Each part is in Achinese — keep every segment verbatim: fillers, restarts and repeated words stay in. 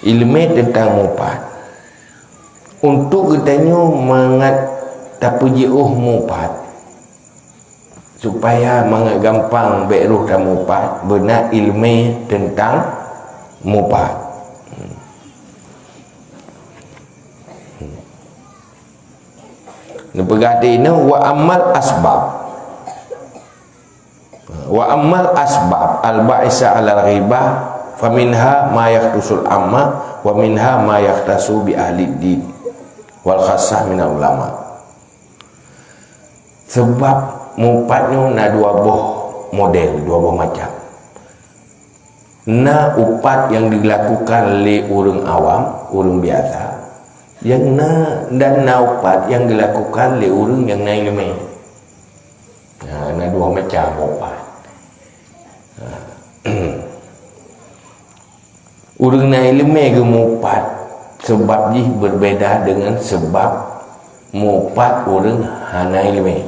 Ileumé teuntang mupat. Untuk geutanyoe mangat tapeujiôh mupat, supaya mangat gampang bèk roh tamupat, beuna ileumé teuntang mupat. Neupeugah di inoe, wa ammal asbab. Wa ammal asbab al-ba'isa 'alal ghibah, faminha ma yakhtussul amma, wa minha ma yakhtassu bi ahlid din, wal khassah minal ulama. Seubab mupat nyoe na dua boh model, dua boh macam. Na upat nyang dilakukan lé ureuëng awam, ureuëng biasa, nyang na, dan na upat nyang dilakukan lé ureuëng nyang na ileumé. Na, na dua macam upat. Ha. Ureuëng na ileumé geumupat, seubab jih beubeda deungon seubab mupat ureuëng hana ileumé.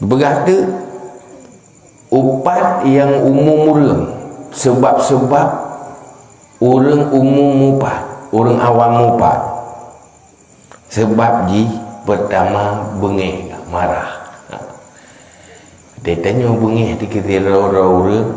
Peugah teuk, upat nyang umum ureuëng, seubab-seubab ureuëng umum mupat, ureuëng awam mupat. Seubab jih, peurtama, beungéh, marah. Watèe tanyoe beungéh dikeue sidroe-droe ureuëng,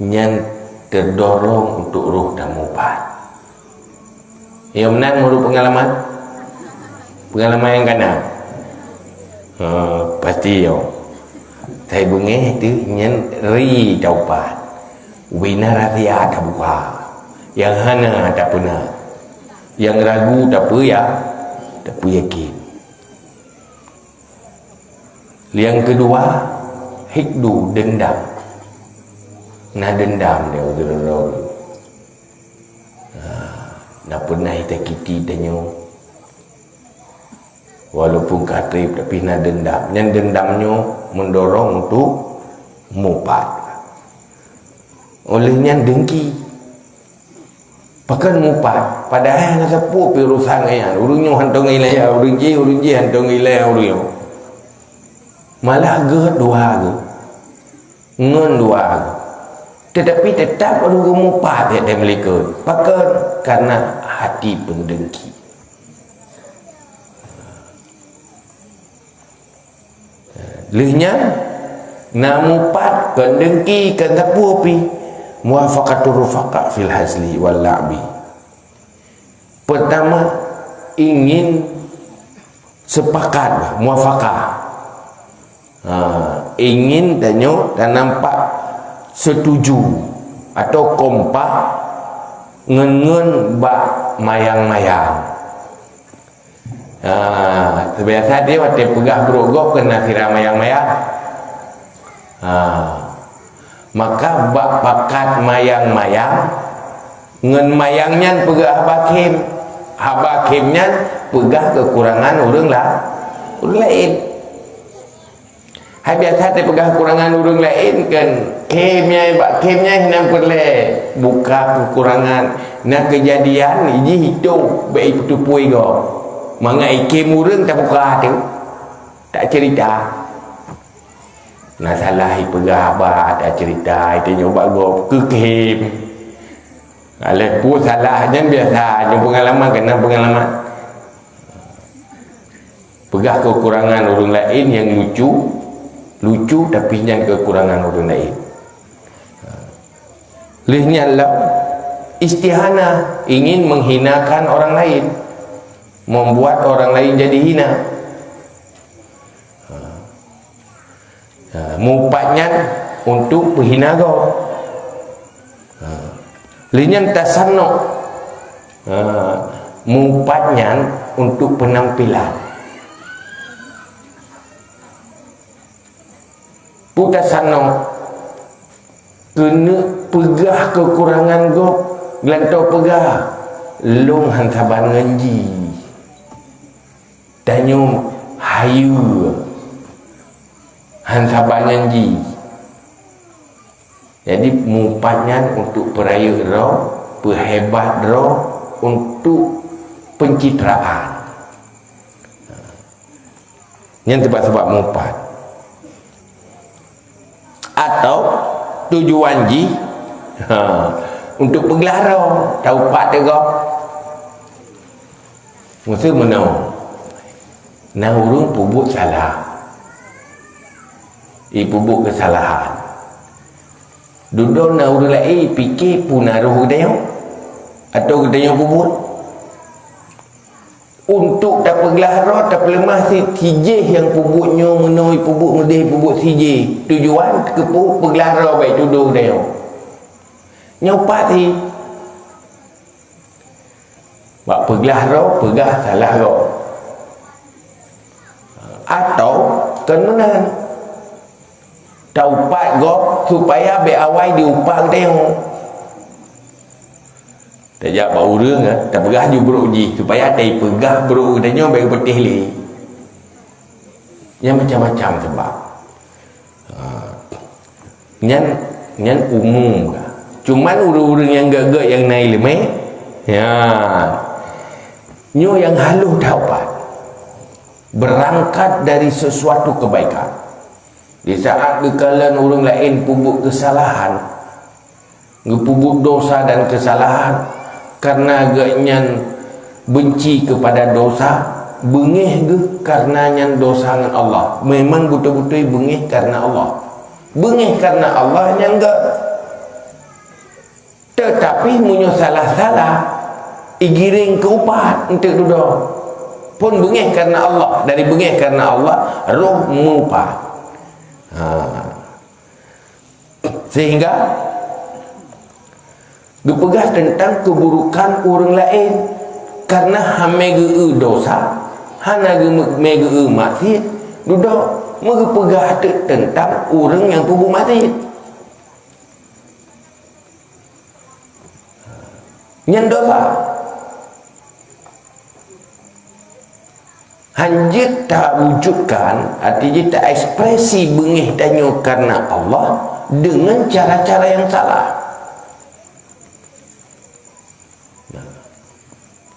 nyan teudorong untuk roh tamupat. Nyoe meunan meunurot peungalaman? Peungalaman nyang kana? Ha, pasti nyoe. Sai beungéh teuh nyan ri taupat. Ubé na rahsia tabuka. Nyang hana tapeuna. Nyang ragu tapeuya-, tapeuyakén. Nyang keudua, hikdu, deundam. Na deundam di ureuëng droe. Nah, na pernah disakiti tanyoe. Walaupun ka trép, tapi na deundam. Nyan deundam nyoe mendorong untuk mupat. Oleh nyan dengki. Pakon mupat, padahai hana sapeue pih urusan nyan. Ureuëng nyoe hantom ilèe, ureuëng jéh, ureuëng jéh hantom ilèe, ureuëng nyoe. Malah geuet dua geuh. Ngon dua geuh. Tetapi tetap ureuëng geumupat, ya, dan melikot. Pakon? Karena hati pendengki. Lheueh nyan, na mupat, kon dengki, kon sapeue pih, muwafaqatur rufaqa fil hazli wal la'bi. Pertama, ingin sepakat, muwafaqah. Ha, ingin tanyoe dan nampak setuju atau kompak ngon-ngon bak mayang-mayang. Ha, biasa dia watèe peugah brok gob keu na sira mayang-mayang. Ha. Maka bak pakat mayang-mayang, ngon mayang nyan peugah haba khém. Haba khém nyan peugah keukurangan ureuëng la-, ureuëng laén. Hai biasa tapeugah keukurangan ureuëng laén kan, khém nyan, bak khém nyan hana peureulèe buka keukurangan. Na keujadian jih itôp bèk itupeue gob. Mangat ikhém ureuëng tabuka teuk, taceurita. Na salah ipeugah haba, taceurita, itanyoe bak gob keu khém. Alah peue salah nyan biasa, nyoe peungalaman keunan peungalaman. Peugah keukurangan ureuëng laén nyang lucu, lucu tapi nyan keukurangan ureuëng laén. Lheueh nyan lom, istihanah, ingin menghinakan orang lain, membuat orang lain jadi hina. Ha, mupat nyan untuk peuhina gob. Ha. Lheueh nyan tasanno. Ha, mupat nyan untuk penampilan. Peue tasanno, keuneuk peugah keukurangan gob, geulantoe peugah, lôn han saban ngon jih. Tanyoe hayeue, han saban ngon jih. Jadi, mupat nyan untuk peurayeuk droe, peuhebat droe, untuk pencitraan. Nyan teuma sabab mupat. Atau tujuan jih, ha, untuk peuglah droe, taupat teuk gob. Meusti meunoe. Na ureuëng peubuet salah, ipeubuet keusalahan. Dudoe na ureuëng laén pike peue na roh geutanyoe atau geutanyoe peubuet. Untuk tapeuglah droe, tapeuleumah si, si jih nyang peubuet nyoe meunoe, peubuet meudeh, peubuet si jih. Tujuan keupeue peuglah droe, bèk tudoh geutanyoe. Nyoe pat si. Bak peuglah droe, peugah salah droe. Atau kon meunan, taupat gob supaya bèk awai diupat geutanyoe. Tajak bak ureuëng, eh, tapeugah ju brok jih supaya taipeugah brok geutanyoe bèk geupeuteh lé. Nyan macam-macam sabab. Ha. Nyan, nyan umum ka. Cuman ureuëng-ureuëng nyang gèt-gèt nyang na iéleumé, ya. Nyoe nyang halôh taupat. Berangkat dari sesuatu kebaikan. Di saat geukalon ureuëng laén peubuet keusalahan, geupeubuet dosa dan keusalahan, karena geuhnyan benci kepada dosa, beungéh geuh karena nyan dosa ngon Allah. Memang beutôi-beutôi beungéh karena Allah. Beungéh karena Allah nyan gèt. Tetapi meunyoe salah-salah, igiring keu upat eunteuk dudoe. Phon beungéh karena Allah, dari beungéh karena Allah, roh meuupat. Ha. Sehingga geupeugah teuntang keuburukan ureuëng laén, karena hamé geu-eu dosa, hana geumé geu-eu maksiet, dudoe meugeupeugah teuk teuntang ureuëng nyang peubuet maksiet. Nyan dosa. Hanjeuet tawujudkan, arti jih taekspresi beungéh tanyoe karena Allah dengan cara-cara yang salah.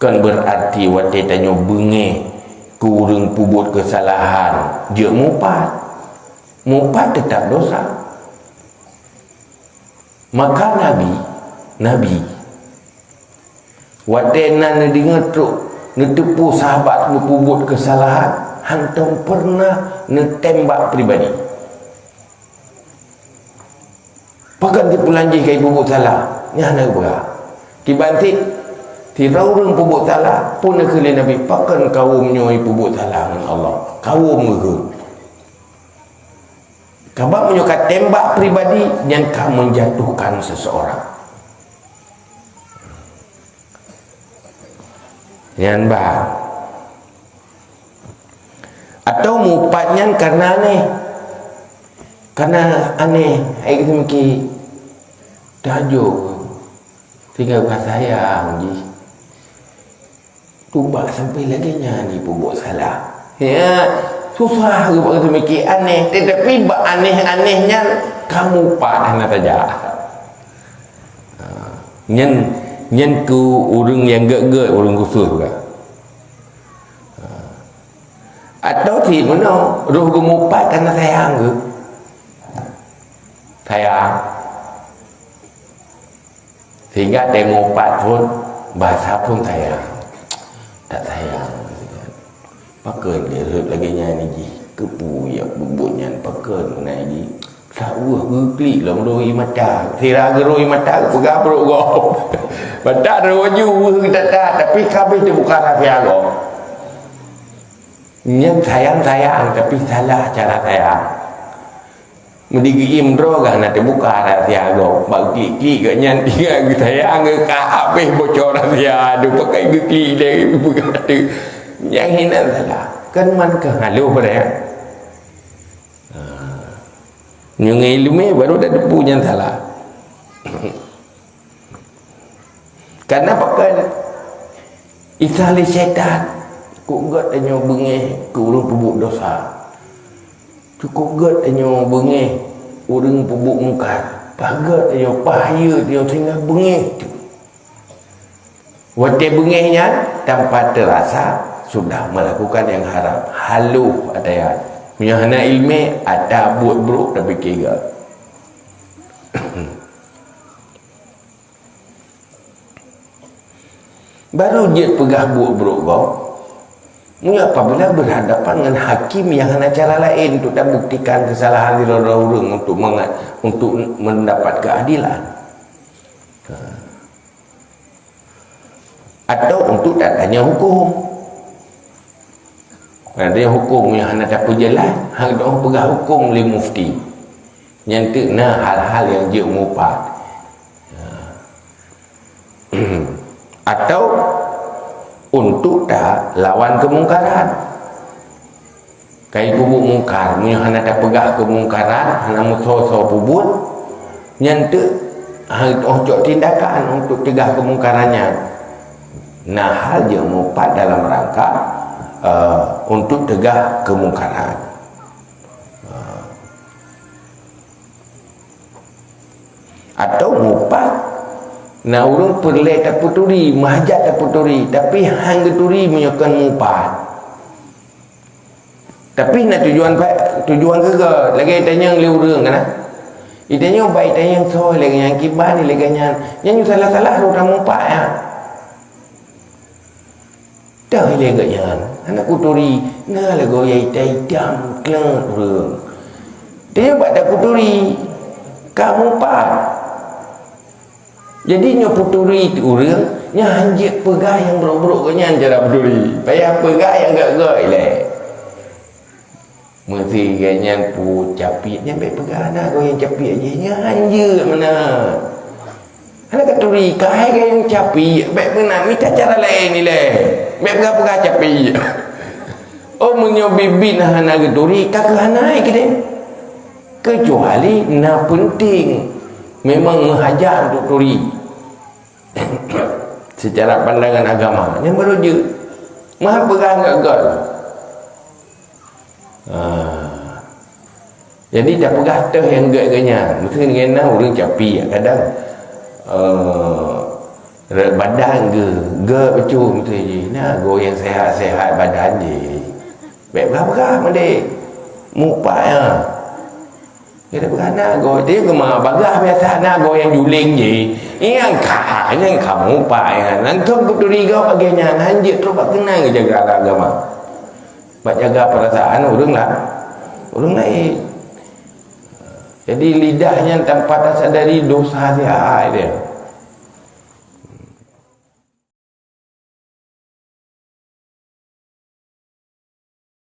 Kon berarti watée tanyoe beungéh keu ureuëng peubuet keusalahan, jeuet mupat. Mupat teutap dosa. Maka Nabi, Nabi, watée na neudeungoe trok neuteupeue sahabat geupeubuet keusalahan, hantom peureunah neutembak pribadi. Pakon si pulan jih ka jipeubuet salah, nyan hana geupeugah. Kiban cit, sidroe ureuëng peubuet salah, phon neukheun lé Nabi, pakon kawöm nyoe jipeubuet salah ngon Allah? Kawöm geuh. Sabab meunyoe ka tembak pribadi, nyan ka menjatuhkan seseorang. Nyan bah. Atau mupat nyan karena aneh. Karena aneh, hai geuseumiké, tajok, sehingga ka sayang jih. Tuba sampai lagée nyan jipeubuet salah. Ya, susah geuh bak geuseumiké aneh, tetapi bak aneh-aneh nyan ka mupat hana saja. Ha, nyan, nyan keu ureuëng nyang gét-gét, ureuëng khusus peugah. Ha. Atau si meunoe, roh geumupat karena sayang geuh. Sayang. Sehingga teuh mupat phon, bahasa phon sayang. Tak sayang. Pakon lé rhot lagée nyan jih? Keupeue jak peubuet nyan, pakon meunan jih? Saweueh geuklik lom rhot ie mata. Sira geurhot ie mata, geupeugah brok gob. Mata droe laju weueh geutata, tapi ka habéh teubuka rahsia gob. Nyan sayang-sayang, tapi salah cara sayang. Meudi geuiem droe gah na teubuka rahsia gob. Bak klik-klik geuh nyan tinggai geusayang geuh ka habéh bocor rahsia. Aduh, pakai geuklik deh, buka tu. Nyang hinan salah. Kan man keu halôh pada ya. Ha. Nyang ileumé baru dah teupeu nyan salah. Karena pakon? Isa lé syaitan. Cukôp gét tanyoe beungéh keu ureuëng peubuet dosa. Cukôp gét tanyoe beungéh ureuëng peubuet mungkar. Paih gét tanyoe, paih yeu tanyoe sehingga beungéh tu. Watée beungéh nyan tanpa teurasa sudah melakukan nyang haram. Halôh ata nyan. Meunyoe hana ileumé, ata buet brok tapike gét. Baru jeuet peugah buet brok gob, meunyoe apabila berhadapan ngon hakim nyang hana cara laén untuk tabuktikan kesalahan sidroe-droe ureuëng untuk menga-, untuk mendapat keadilan. Ha. Atau untuk tatanya hukum. Ada hukum nyang hana tapeujeulaih, hana peugah hukum lé mufti. Nyan teuk na hal-hal nyang jeuet mupat. Atau untuk talawan keumungkaran. Kai peubuet mungkar, meunyoe hana tapeugah keumungkaran, hana meusoe-soe peubuet, nyan teuk hana cok tindakan untuk cegah keumungkaran nyan. Na hal jeuet mupat dalam rangka, eh, untuk cegah keumungkaran. Eh. Atau mupat, na ureuëng peureulée tapeuturi, meuhajat tapeuturi, tapi han geuturi meunyoe kon mupat. Tapi na tujuan ba-, tujuan geuga, lagée itanyong lé ureuëng kan. Itanyong baik itanyong soe lagée nyan kiban lagée nyan. Nyan salah-salah rot mupat ya. Dah ilée geuh nyan, hana kuturi, na lagoe nyang itam-itam kleuet ureuëng. Dia bak takuturi, ka mupat. Jadi nyoe peuturi ureuëng, nyan hanjeuet peugah nyang brok-brok geuh nyan cara peuturi. Payah peugah nyang gak-gak ilée. Meusé gobnyan peucapiek, nyan bék peugah na goe nyang capiek jih, nyan hanjeuet meunan. Hana katuri, keuhai goe nyang capiek, bék meunan, mita cara laén ilée. Bék peugah-peugah capiek. Oh, meunyoe biet hana geuturi, ka keuhanai keudeh. Keucuali na peunteng, memang meuhajat untuk turi. Secara pandangan agama, nyan baru jeuet. Meuhai peugah gak-gak. Ah. Jadi tapeugah teuh nyang gét geuh nyan. Meusti ngon na ureuëng capiek kadang, eh, badan geuh, gét bacut meusti jih. Na goe nyang sehat-sehat badan jih. Bék peugah-peugah meudeh. Mupat nyan. Jadi peugah na goe, dia geuma bagah biasa na goe nyang juling jih. Nyang ka, nyang ka mupat nyan. Langsung peuturi gob lagée nyan, hanjeuet trok bak keunan geujaga agama. Bak jaga perasaan ureuëng la-, ureuëng laén. Jadi lidah nyan tanpa tasadari dosa siat dia.